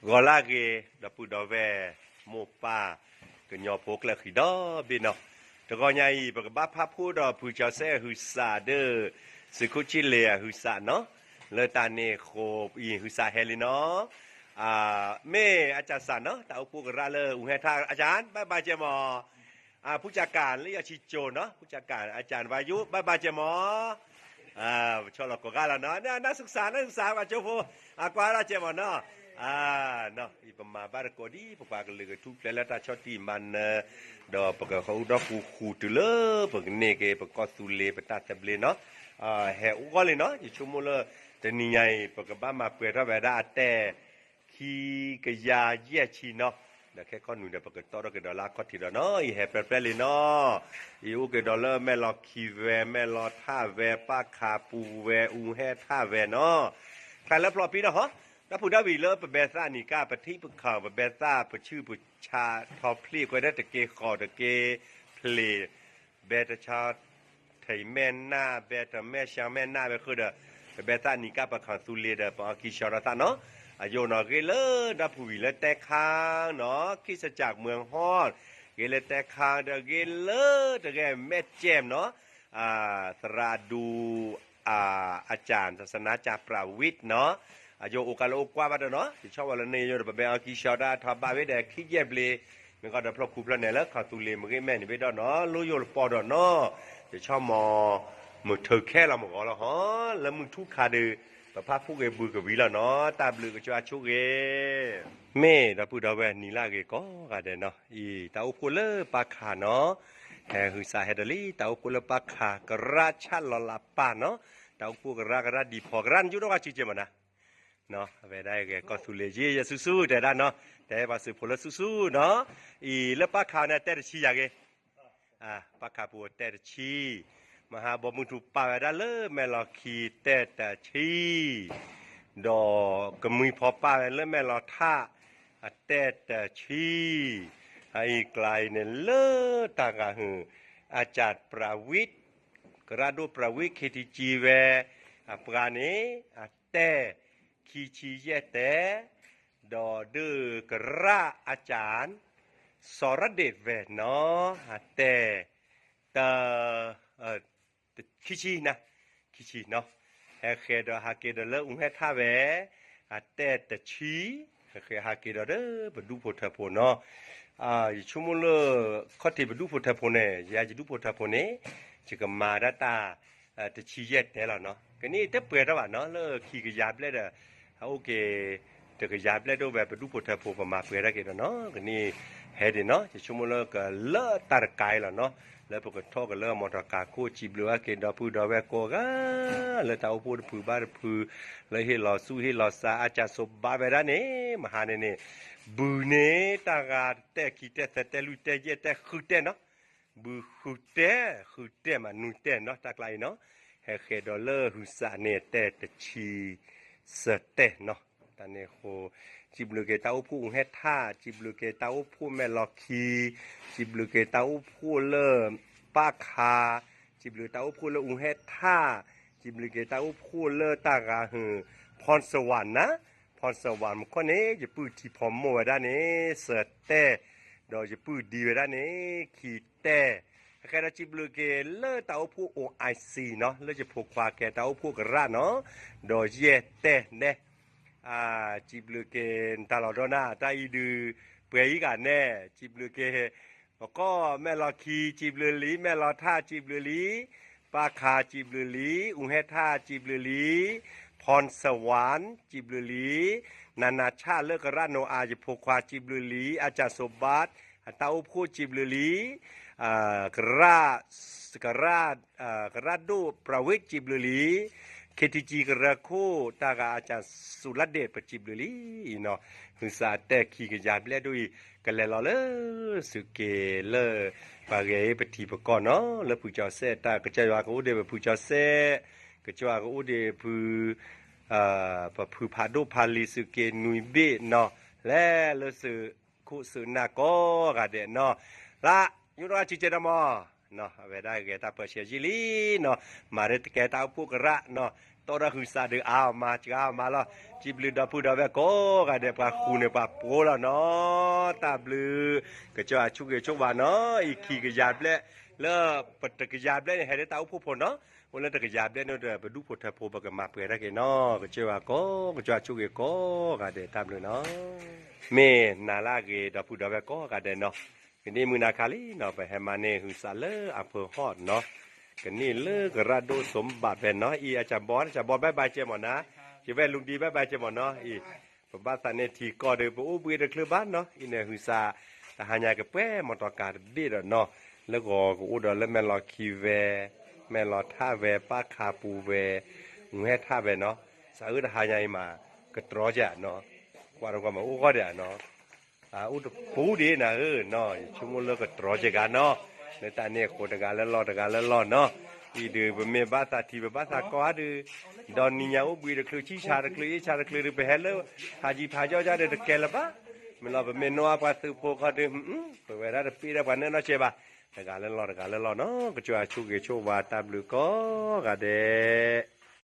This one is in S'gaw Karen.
ဂီၤလၢအဂ့ၤ ဒီပုၢ်ဒီဝဲၢ် မိၢ်ပၢ် ကညီဖိကျၢၢ်ဃံဒီဘ့ၣ်နီၤ, တဂီၤညါအံၤ ပကဘၣ်ဖးဖှိၣ်ဒီးဖုကၠီၤစဲၣ်ဟုးစးဒီး သုးခိၣ်ဆံၣ်လ့ၤအဟုးစးနီၤ, လၢတၢ်န့ၣ်အဃိအံၤ ဟုးစးဟဲလံနီၤ, မ့ၢ်အကၠၢ်စးနီၤ တၢ်အိၣ်ဖှိၣ်ကရၢလၢအူဟဲထၣ် အကၠၢ် ဘၣ်ဘၣ်ကဲမး ဖုကၠၢ်ကၣ်လၢယီၤဆံကၠိနီၤ ဖုကၠၢ်ကၣ် အကၠၢ်နဘၣ်ယိၣ် ဘၣ်ဘၣ်ကဲမး ပဆီလီၤကိးဂၤလီၤနီၤ နၢ်စူၢ်ကစး နၢ်စူၢ်ကစး ပှၤကၠိဖိ အကွၢ်ဒၣ်ကဲမးနီၤ, အံၤပမၤဘၣ်တကိးဒ် ပပှၤကလုာ်ကထူၣ်ဖျဲးလၢတၢ်ဆီၣ်တံၢ်မၤနၢၤ, ဒီးပကဃုဒီၣ်ဃုဃုတုၤလၢ ပကန့ၢ်က့ၤ ပကီၢ်သူလ့ၤ ပတၢ်သဘျ့နီၤ, ဟဲအိၣ်ဂီၢ်လံနီၤ, ယဆိကမိၣ်လၢ တနံၤညါအံၤ ပကဘၣ်မၤပှဲၤထီၣ်ဝဲဒၣ်အတဲာ် ခံကယၤယဲၢ်ဆံနီၤ, ဒီးခဲခီနွံဒီး ပကတီၢ်ထီၣ်ကဒီးလၢအခီၣ်ထံးဒီးနီၤ, ယဟဲပြဲပြဲလံနီၤ, ယအိၣ်ကဒီးလၢမဲၢ်လီၤခံဝဲ မဲၢ်လီၤထၣ်ဝဲ ပၣ်ခးပူၤဝဲ အူဟဲထၣ်ဝဲနီၤ, ချါလၢဖျီပံနီၤဟီ, ဒီပုၢ်ဒီဝဲၢ်လၢပဘဲသၣ်နံၤကၣ် ပထံၣ်ပခီၣ် ပဘဲသၣ်ပဆူၣ်ပဆါထီဖျ့ ကွဲးဒၣ်တက့ၢ်ဃီၤတက့ၢ်ဖျ့ၣ် ဘဲတဆါ ထံးမဲၢ်နၢ် ဘဲတမဲၢ်ဆါမဲၢ်နၢ်ဝဲဃုာ်ဒီး ပဘဲသၣ်နံၤကၣ်ပခီၣ်သူလ့ၤဒီး ပအီကံၢ်ဆၢထီၣ်သးနီၤ, အယိနီၤ ဂ့ၢ်လၢဒီပုၢ်ဝဲၢ်လၢတဲခါနီၤ ခ့ၣ်စကၢ်မွဲဟီၣ်, ဂ့ၢ်လၢတဲခါဒီး ဂ့ၢ်လၢတဂဲၤမဲာ်ကဲၣ်နီၤ, သရၣ်ဒူ အကၠၢ် သနာကၠၢ်ပြးဝံၣ်နီၤ, အယိအိၣ်ကါလၢအိၣ်ကွၢ်ဘၣ်ဒီးနီၤ ယဆီၣ်ဝဲလၢန့ၣ်ယိဒီး ပဘဲအီကံၢ်ဆၢထီၣ်ထီဘၣ်ဝဲဒီး ခံယဲၢ်ဘျ့ မ့ၢ်ကီးဒီးဖျီၣ်ခူဖျီၣ်န့ၣ်လၢခီၣ်သူလ့ၤမ့ၢ်ဂ့ၤမဲာ်န့ၣ်ဘ့ၣ်ဒီးနီၤ လိၣ်ယိၣ်လပီၢ်ဒီးနီၤ, ယဆီၣ်မီၤ မုၢ်ထၢခဲလီၤမ့ၢ်ဂီၤလီၤဟီ, လၢမုၢ်ထူၣ်ခါဒီး ပဖးဖှိၣ်ဂ့ၤဘုကဝံၤလီၤနီၤ တၢ်ဘျုးကစၢ်ဆိၣ်ဂ့ၤ မ့ၢ်ဒီပုၢ်ဒီဝဲၢ်နံၤလၢအဂ့ၤကိးဂၤဒဲးနီၤ, အံၤ တၢ်အိၣ်ဖှိၣ်လၢပၢ်ခးနီၤ, ဟဲဟုးစးဟဲဒီးလံ တၢ်အိၣ်ဖှိၣ်လၢပၢ်ခး ကရၢ်ဆၣ်လီၤလးပၢ်နီၤ, တၢ်အိၣ်ဖှိၣ်ကရၢ ကရၢ်ဒံဖီ ကရၢ်နယူၢ်ထီၣ်ကၢ်စုကဲမးနၤ အဝဲဒၣ်ဂဲၤကီၢ်သူလ့ၤယ့ၣ်ယဲၢ်ဆူၣ်ဆူၣ်တဲဒၣ်နီၤ, တဲပှၤစံးဖိလၢဆူၣ်ဆူၣ်နီၤ, အံၤလၢပၢ်ခးန့ၣ် အတဲတဆံယၤဂ့ၤ ပၢ်ခးပူၤအတဲတဆံ, မဟါဘီမုၢ်ထူၣ်ပၢ်ဝဲဒၣ်လၢမဲာ်လီၤခံတဲတဆံ, ဒီးကမှံဖီပၢ်ဝဲလၢမဲာ်လီၤထၣ် အတဲတဆံ, အအံၤကျါအံၤန့ၣ်လၢတၢ်ဂၤဟုၣ် အကၠၢ်ပြးဝံၣ် ကရၢ်ဒိၣ်ပြးဝံၣ် ခ့ထံကၠံဝဲ အပှၤန့ၣ် အတဲ ခံဆံယဲၢ်တဲ, ဒီးဒုးကရၢ်အကၠၢ် စီၤရဒ့ၣ်ဝဲၢ်နီၤ အတဲ တ ခံဆံနၤ, ခံဆံနီၤ, ဟဲဃဲၤဒီးဟးက့ၤဒီးလၢအူဟဲထၣ်ဝဲ အတဲတဆံ, ဟဲဃဲၤဟးက့ၤဒီးဒီးပဒူၣ်ဖိထၢဖိနီၤ, ယဆိကမိၣ်လၢ ခီၣ်ထံးပဒူၣ်ဖိထၢဖိန့ၣ် ယၤယဒူၣ်ဖိထၢဖိန့ၣ် ယကမၤဒၣ်တၢ် တဆံယဲၢ်တဲလီၤနီၤ, ကန့ၣ်တပှဲၤထီၣ်ဘၣ်နီၤ လၢခံကယၤဘျဲၣ်ဒီး အအိၣ်က့ၤ တကယၤဘျဲၣ်ဒိၣ်ဝဲပဒူၣ်ဖိထၢဖိ ပမၤပှဲၤထီၣ်က့ၤဒီးနီၤ ကန့ၣ် ဟဲဒံးနီၤ ယဆိကမိၣ်လၢကလၢတၢ်တကးအံၤလီၤနီၤ, လၢပကထီၣ်ကလၢအမီၤတကးခိၣ် စံးဘျုးဘၣ်က့ၤဒီပုၢ်ဒီဝဲၢ်ကိးဂၤ လၢတၢ်အိၣ်ဖှိၣ်တဖုဘၣ်တဖု လၢဟ့ၣ်လီၤသူၣ်ဟ့ၣ်လီၤသး အကၠၢ်စိးဘးဝဲဒၣ်န့ၣ် မဟါန့ၣ်န့ၣ် ဘုးန့ၣ် တၢ်ဂၤတဲာ်ခံတဲာ်သၢတဲာ်လွံၢ်တဲာ်ယဲၢ်တဲာ်ဃုတဲာ်နီၤ ဘုးဃုတဲာ် ဃုတဲာ်မးနွံတဲာ်နီၤ တၢ်ကျါအံၤနီၤ, ဟဲဃဲၤဒီးလၢဟုးစးန့ၣ် တဲတဆံသၢတဲာ်နီၤ, တၢ်န့ၣ်အဃိ စံးဘျုးက့ၤတၢ်အိၣ်ဖှိၣ်အူဟဲထၣ်, စံးဘျုးက့ၤတၢ်အိၣ်ဖှိၣ်မဲာ်လီၤခံ, စံးဘျုးက့ၤတၢ်အိၣ်ဖှိၣ်လၢပၢ်ခါ, စံးဘျုးတၢ်အိၣ်ဖှိၣ်လၢအူဟဲထၣ်, စံးဘျုးက့ၤတၢ်အိၣ်ဖှိၣ်လၢတၢ်ဂၤဟုၣ် ဖီၣ်စဝးနၤ, ဖီၣ်စဝးမူခိၣ်န့ၣ် ယပုၢ်ထံဖီမိၢ်ဝဲဒၣ်န့ၣ် သၢတဲာ်, ဒီးယပုၢ်ဒံဝဲဒၣ်န့ၣ် ခံတဲာ်, အဃဲဒီးစံးဘျုးက့ၤလၢတၢ်အိၣ်ဖှိၣ် အိၣ်အါစံနီၤ လၢယဖိခွါကဲတၢ်အိၣ်ဖှိၣ်ကရၢ်နီၤ, ဒီးယဲၢ်တဲာ်နဲ စံးဘျုးက့ၤနတၢ်လီၤဒီနၢ် တၢ်အံၤဒုး ပှဲၤအံၤဂၤနဲ စံးဘျုးက့ၤ ပကီၢ်မဲာ်လီၤခံ စံးဘျုးလံ မဲာ်လီၤထၣ် စံးဘျုးလံ ပၢ်ခါ စံးဘျုးလံ အူဟဲထၣ် စံးဘျုးလံ ဖီၣ်စဝၢၣ် စံးဘျုးလံ နၤနၤဆၣ်လၢကရၢ်နိအၤ ယဖိခွါ စံးဘျုးလံ အကၠၢ်စိးဘး အတၢ်အိၣ်ဖှိၣ် စံးဘျုးလံ ကရၢ် ကရၢ် ကရၢ်ဒိၣ်ပြးဝ့ၣ် စံးဘျုးလံ ခ့ထံကၠံကရၢခိၣ် တၢ်ဂၤအကၠၢ်စူးလါဒ့ၣ် ပစံးဘျုးလံနီၤ, ဟုးစးတဲာ်ခံကယၤဘျဲၣ်ဒိၣ်အံၤ ကလဲၤလီၤလၢ စူးက့ၤလၢ ပှၤဂဲၤအ့ၣ်ပထံပကီၢ်နီၤ လၢဖုကၠီၤစဲး တၢ်ကစၢ်ယွၤကအိၣ်ဒံးပဖုကၠီၤစဲး ကစၢ်ယွၤကအိၣ်ဒံးဖု ပဖုဖးဒိၣ်ဖးလံၤစူးက့ၤနွံဘ့ၣ်နီၤ လဲၤလၢစူးခိၣ်စူးနၢ်ကိးဂၤဒဲးနီၤ, လၢ ယိၣ်ထီၣ်ကၠံကဲဒီးမး အဝဲဒၣ်ဂဲၤတၢ်ပၢဆှၢယံာ်လံနီၤ, မၤရ့တကဲတၢ်အိၣ်ဖှိၣ်ကရၢ်နီၤ, တီထီၣ်ဟုးစးဒုးအါအီၤမး စှၤအီၤမးလီၤ. စံးဘျုးဒီပုၢ်ဒီဝဲၢ်ကိးဂၤဒဲး ပှၤဃုာ်န့ၢ်ပှၤပှိၤလီၤနီၤ. တၢ်ဘျုး ကစၢ်ယွၤဆိၣ်ဂ့ၤဆိၣ်ဝါနီၤ. အံၤခံကယၤဘျဲၣ် လၢပတကယၤဘျဲၣ်န့ၣ် ဟဲလၢတၢ်အိၣ်ဖှိၣ်ဖိနီၤ. အိၣ်လၢတကယၤဘျဲၣ်န့ၣ်ဒီး ပဒူၣ်ဖိထၢဖိ ပကမၤပှဲၤတၢ်က့ၤနီၤ. ကစၢ်ယွၤကိး ကစၢ်ယွၤဆိၣ်ဂ့ၤကိးဂၤဒဲး တၢ်ဘျုးနီၤ. မ့ၢ်နၤလၢအဂ့ၤ ဒီပုၢ်ဒီဝဲၢ်ကိးဂၤဒဲးနီၤ. ကနံၣ်မုၢ်နၤခါလံနီၤ ပဟဲမၤန့ၢ်ဟုးစးလၢအဖၢဟီၣ်နီၤ. ကနံၣ်လၢကရၢဒိၣ်စိဘၣ်ဖဲနီၤ အံၤ အစၢဘီ အစၢဘီ ဘၣ်ဘၣ်ကဲမ့ၢ်နီၤ. ယဝဲၢ်လူၤဒံး ဘၣ်ဘၣ်ကဲမ့ၢ်နီၤ. အံၤ ပဘၣ်သးန့ၢ်ထံကီၢ်ဒီး ပအိၣ်ဘှံးတချုးဘၣ်နီၤ. အံၤန့ၣ် ဟုးစး တဟါညါကပှဲၤမီတီကၤတဘ့ၣ်ဒီးနီၤ. လၢဂီၤကအိၣ်ဒီးလၢမဲာ်လီၤခံဝဲ, မဲာ်လီၤထၣ်ဝဲ, ပၣ်ခးပူၤဝဲ, ငွဲထၣ်ဝဲနီၤ. စးအၢတဟါညါအံၤမး ကတြီကဲနီၤ. ကွၢ်တကွၢ်မးအိၣ်ဂီၢ်ဒံးဧါနီၤ. အိၣ်တပူၤဒံးနၤဧၢနီၤ. ယဆိကမိၣ်လၢကတြီကဲဂၤနီၤ. လၢတၢ်န့ၣ်အဃိ တဂၤလၢလီၢ် တဂၤလၢလီၢ်နီၤ. အံၤဒုး ပမ့ၢ်ဘၣ်သးထံ ပဘၣ်သးကီၢ်ဧါဒုး, ဒီးနံၤညါအိၣ်ဘှံးတချုး ဆံၣ်ဆါတချုး အ့ၣ်ဆါတချုးဒုး ပဟဲလၢ ဖးယံၤဖးယီၢ်ကဒီး တကဲလၢၤဘၣ်. မ့ၢ်လီၤ ပမ့ၢ်နီၣ်အပှၤသုးဖိခီဒုး ပဝဲဒၣ်တပ့ၢ်ဒီးပှၤနဲၣ်နီၢ်ကဲဘၣ်. တဂၤလၢလီၢ် တဂၤလၢလီၢ်နီၤ. ကစၢ်ယွၤဆိၣ်ဂ့ၤဆိၣ်ဝါ တၢ်ဘျုးကိးဂၤဒဲး